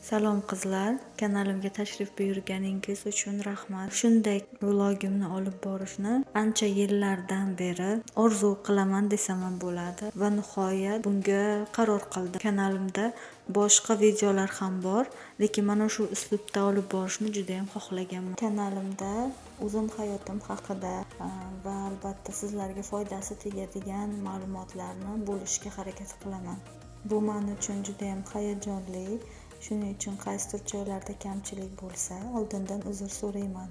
Salom qizlar, kanalimga tashrif buyurganingiz uchun rahmat. Shunday vlogimni olib borishni ancha yillardan beri orzu qilaman desam ham bo'ladi va nihoyat bunga qaror qildim. Kanalimda boshqa videolar ham bor, lekin mana shu uslubda olib borishni juda ham xohlaganman. Kanalimda o'zim hayotim haqida va albatta sizlarga foydasi tegadigan ma'lumotlarni bo'lishga harakat qilaman. Bu men uchun juda ham hayajonli. Shuning uchun qaysidir joylarda kamchilik bo'lsa, oldindan uzr so'rayman.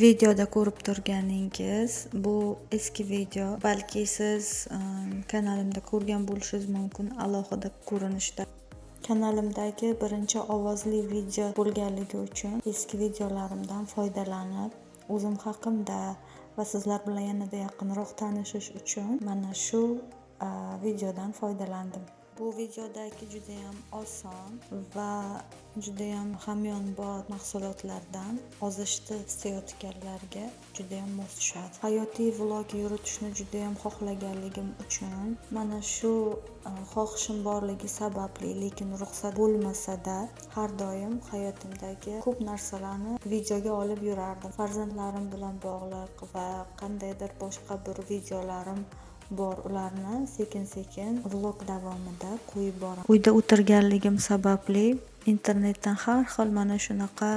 Videoda ko'rib turganingiz bu eski video. Balki siz kanalimda ko'rgan bo'lishingiz mumkin alohida ko'rinishda. Kanalimdagi birinchi ovozli video bo'lganligi uchun eski videolarimdan foydalanib, o'zim haqimda va sizlar bilan yanada yaqinroq tanishish uchun mana shu videodan foydalandim. Bu videodagi judayam oson va judayam hamyonbop mahsulotlardan ozishni istayotganlarga judayam mos tushadi. Hayotiy vlog yuritishni judayam xohlaganligim uchun mana shu xohishim borligi sababli, lekin ruxsat bo'lmasa-da har doim hayotimdagi ko'p narsalarni videoga olib yurardim. Farzandlarim bilan bog'liq va qandaydir boshqa bir videolarim bor, ularni sekin-sekin vlog davomida qo'yib boraman. Uyda o'tirganligim sababli internetdan har xil mana shunaqa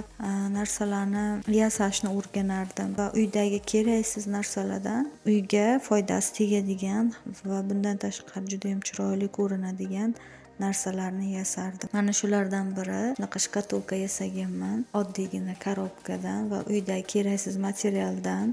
narsalarni yasashni o'rganardim va uydagi keraksiz narsalardan uyga foydasi tegadigan va bundan tashqari juda ham chiroyli ko'rinadigan narsalarni yasardim. Mana shulardan biri shunaqa shkatulka yasaganman, oddiygina korobkadan va uydagi keraksiz materialdan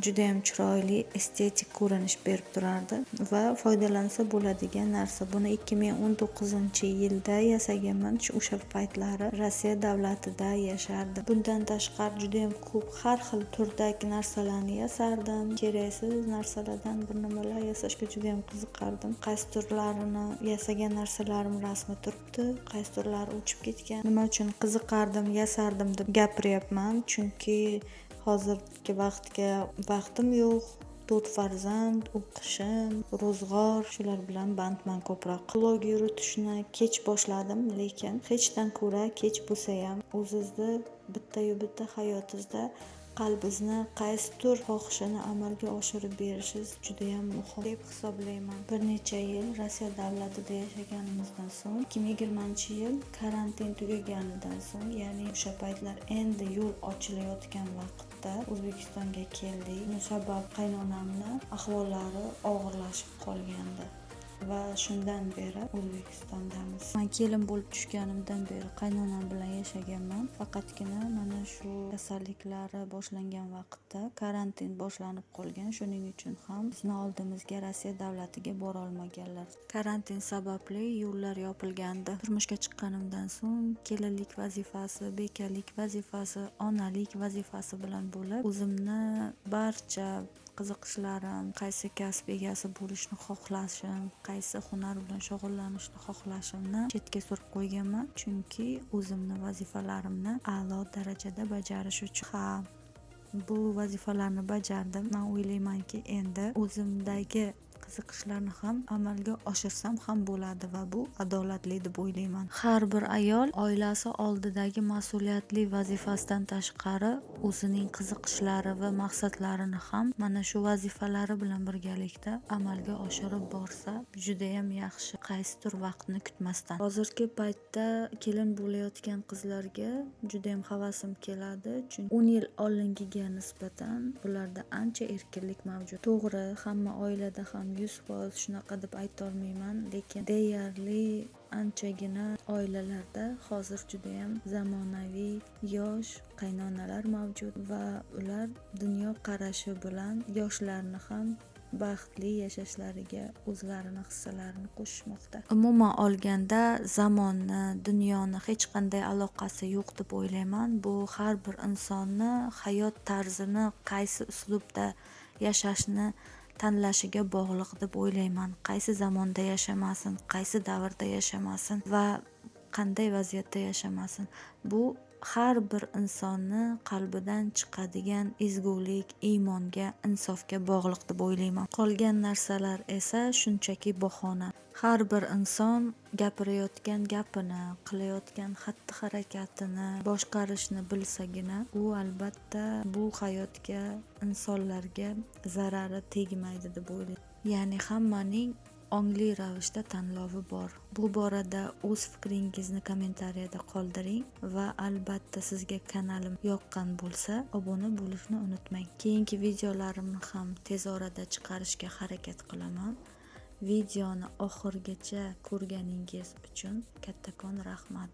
juda ham chiroyli estetik ko'rinish berib turardi va foydalansa bo'ladigan narsa. Buni 2019-yilda yasaganman. O'sha paytlari Rossiya davlatida yashardim. Bundan tashqari juda ham ko'p har xil turdagi narsalarni yasardim. Keraksiz narsalardan bir nimalar yasashga juda ham qiziqardim. Qaysi turlarini yasagan narsalarim rasmi turibdi, qaysi turlari o'chib ketgan. Nima uchun qiziqardim, yasardim deb gapiryapman, chunki hozirgi vaqtga vaqtim yo'q. 4 farzand, o'qishim, ro'zg'or, shular bilan bandman ko'proq. Vlog yuritishni kech boshladim, lekin hechdan ko'ra kech bo'lsa ham o'zizni bitta-yu bitta hayotingizda qalbingizni qaysidir xohishini amalga oshirib berishingiz juda ham muhim deb hisoblayman. Bir necha yil Rossiya davlatida yashaganimizdan so'ng 2020-yil karantin tugaganidan so'ng, ya'ni o'sha paytlar endi yo'l ochilayotgan vaqtda O'zbekistonga keldik. Buni sabab qaynonamni ahvollari og'irlashib qolgandi va shundan beri O'zbekistondamiz. Men kelin bo'lib tushganimdan beri qaynonam bilan yashaganman. Faqatgina mana shu kasalliklari boshlangan vaqtda karantin boshlanib qolgan. Shuning uchun ham bizni oldimizga Rossiya davlatiga bora olmaganlar. Karantin sababli yo'llar yopilgandi. Turmushga chiqqanimdan so'ng kelinlik vazifasi, bekalik vazifasi, onalik vazifasi bilan bo'lib, o'zimni barcha qiziqishlarim, qaysi kasb egasi bo'lishni xohlashim, qaysi hunar bilan shug'ullanishni xohlashimni chetga surib qo'yganman, chunki o'zimni vazifalarimni a'lo darajada bajarish uchun. Ha, bu vazifalarni bajardim. Men o'ylaymanki, endi o'zimdagi qiziqishlarni ham amalga oshirsam ham bo'ladi va bu adolatli deb o'ylayman. Har bir ayol oilasi oldidagi mas'uliyatli vazifasidan tashqari o'zining qiziqishlari va maqsadlarini ham mana shu vazifalari bilan birgalikda amalga oshirib borsa juda ham yaxshi, qaysidir vaqtni kutmasdan. Hozirgi paytda kelin bo'layotgan qizlarga juda ham havasim keladi, chunki 10 yil oldingiga nisbatan ularda ancha erkinlik mavjud. To'g'ri, hamma oilada ham 100% shunaqa deb ayta olmayman, lekin deyarli anchagina oilalarda hozir juda ham zamonaviy yosh qaynonalar mavjud va ular dunyo qarashi bilan yoshlarni ham baxtli yashashlariga o'zlarini hissalarini qo'shishmoqda. Umuman olganda zamonni, dunyoni hech qanday aloqasi yo'q deb o'ylayman. Bu har bir insonni hayot tarzini qaysi uslubda yashashni tanlashiga bog'liq deb o'ylayman. Qaysi zamonda yashamasin, qaysi davrda yashamasin va qanday vaziyatda yashamasin, bu har bir insonni qalbidan chiqadigan ezgulik, iymonga, insofga bog'liq deb o'ylayman. Qolgan narsalar esa shunchaki bahona. Har bir inson gapirayotgan gapini, qilayotgan xatti-harakatini boshqarishni bilsagina, u albatta bu hayotga, insonlarga zarari tegmaydi deb o'ylayman. Ya'ni hammaning ongli ravishda tanlovi bor. Bu borada o'z fikringizni kommentariyada qoldiring va albatta sizga kanalim yoqqan bo'lsa, obuna bo'lishni unutmang. Keyingi videolarimni ham tez orada chiqarishga harakat qilaman. Videoni oxirigacha ko'rganingiz uchun kattakon rahmat.